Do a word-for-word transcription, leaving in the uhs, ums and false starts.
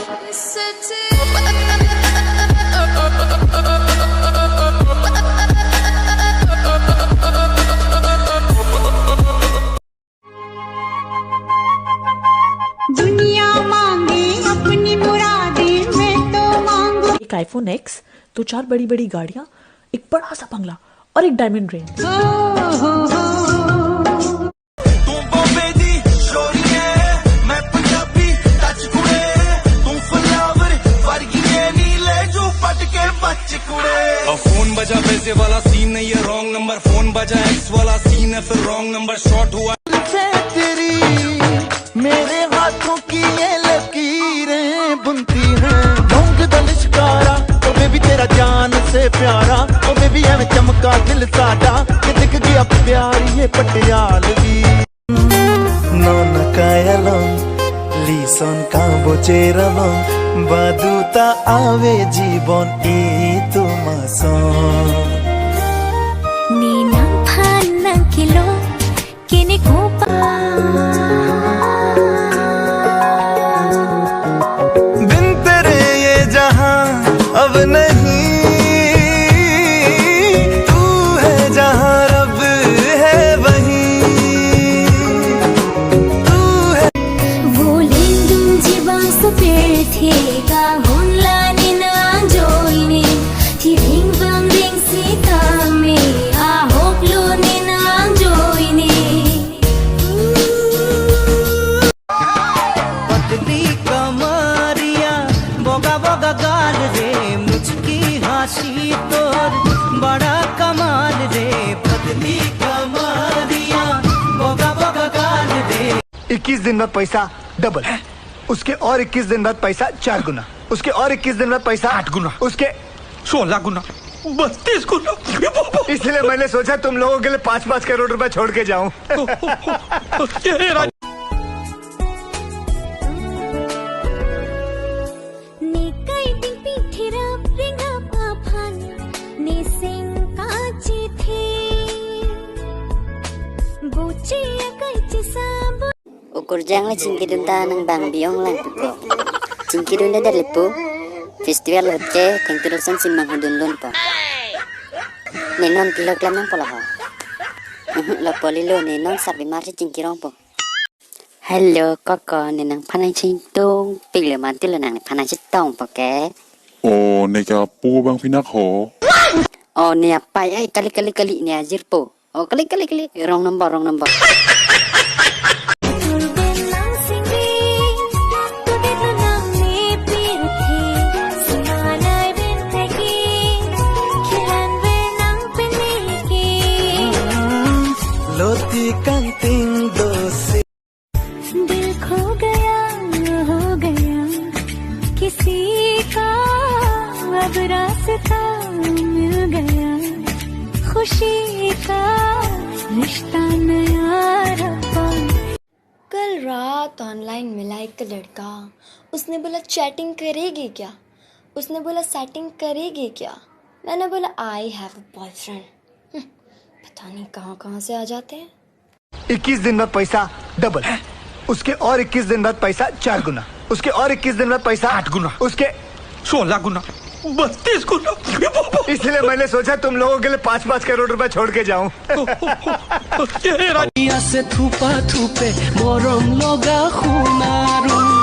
दुनिया मांगे अपनी मुरादें, मैं तो मांगू। एक iPhone X, दो चार बड़ी बड़ी गाड़ियां, एक बड़ा सा बंगला और एक डायमंड रिंग। तू बॉम्बे दी शोरी है, मैं पंजाबी टच कुड़े। तू फ्लावर वर्गी है, नीले जू पटके बच कुड़े। और फोन बजा पैसे वाला सीन नहीं है, रॉन्ग नंबर। फोन बजा एक्स वाला सीन है, फिर रॉन्ग नंबर शॉट हुआ। से तेरी मेरे हाथों की ये लकीरें बुनती हैं। ढोंग दा लिशकारा, ओ बेबी तेरा जान से प्यारा, ओ बेबी ਐਵੇਂ ਚਮਕਾ ਦਿਲ ਸਾਡਾ, ਕਿ ਦਿਖ ਗਿਆ ਪਿਆਰ ਇਹ ਪਟਿਆਲਵੀ। Non kayalong, lison kabo cheralong, baduta ave jibon itu mason. Ni nangphan nangkelo, kini kopa. बिन तेरे ये जहां अब नहीं, तू है जहां रब है वहीं, तू है। Volendung jibang sopir thega honla ni nang joine, thi ring bang ring sitame ahok lo ni nang joine. पतली कमरिया, बोगा बोगा गाल रे, मुचकी हासी तोर, बड़ा कमाल रे। पतली कमरिया, बोगा बोगा गाल रे। इक्कीस दिन बाद पैसा डबल, उसके और इक्कीस दिन बाद पैसा चार गुना, उसके और इक्कीस दिन बाद पैसा आठ गुना। उसके सोलह गुना, बत्तीस गुना। ये बाबा। इसलिए मैंने सोचा तुम लोगों के लिए पाँच पाँच करोड़ रुपए छोड़ के जाऊं। ये राज- Ne kai ding pi thirap ring ap aphan, ne seng kachi the. Boche akai chesa bo- Ukur jang le chingki dun ta nang bang bi-ong lang tu ko. Chingki dun de der lepo. Festival hoche, thengtu dosan si manghudun lun po. Ne non pilok lam nang polo ho. Uhuh, lo poli lo, ne non sarpi mar si chingki rong po. Hello, koko, ne nangphan nangchingtung pik le manti lo, nang nephan nangchitong po ke. O, ne kapu bang pinak ho. O, ne apai, ai, kali, kali, kali, ne ajir po. O, kali, kali, kali, wrong number, wrong number. Loti kangting dosi. दिल खो गया, हो गया किसी का अब रास्ता मिल गया, खुशी का रिश्ता नया रब्बा। कल रात ऑनलाइन मिला एक लड़का, उसने बोला, "चैटिंग करेगी क्या?" उसने बोला, "सेटिंग करेगी क्या?" मैंने बोला, "I have a boyfriend।" हम्म, पता नहीं कहाँ कहाँ से आ जाते हैं। इक्कीस दिन बाद पैसा डबल, उसके और इक्कीस दिन बाद पैसा चार गुना, उसके और इक्कीस दिन बाद पैसा आठ गुना, उसके सोलह गुना, बत्तीस गुना। ये बाबा। इसलिए मैंने सोचा तुम लोगों के लिए पाँच पाँच करोड़ रुपए छोड़ के जाऊं। ये राज- Ia se thupa thupe morom loga hunaru.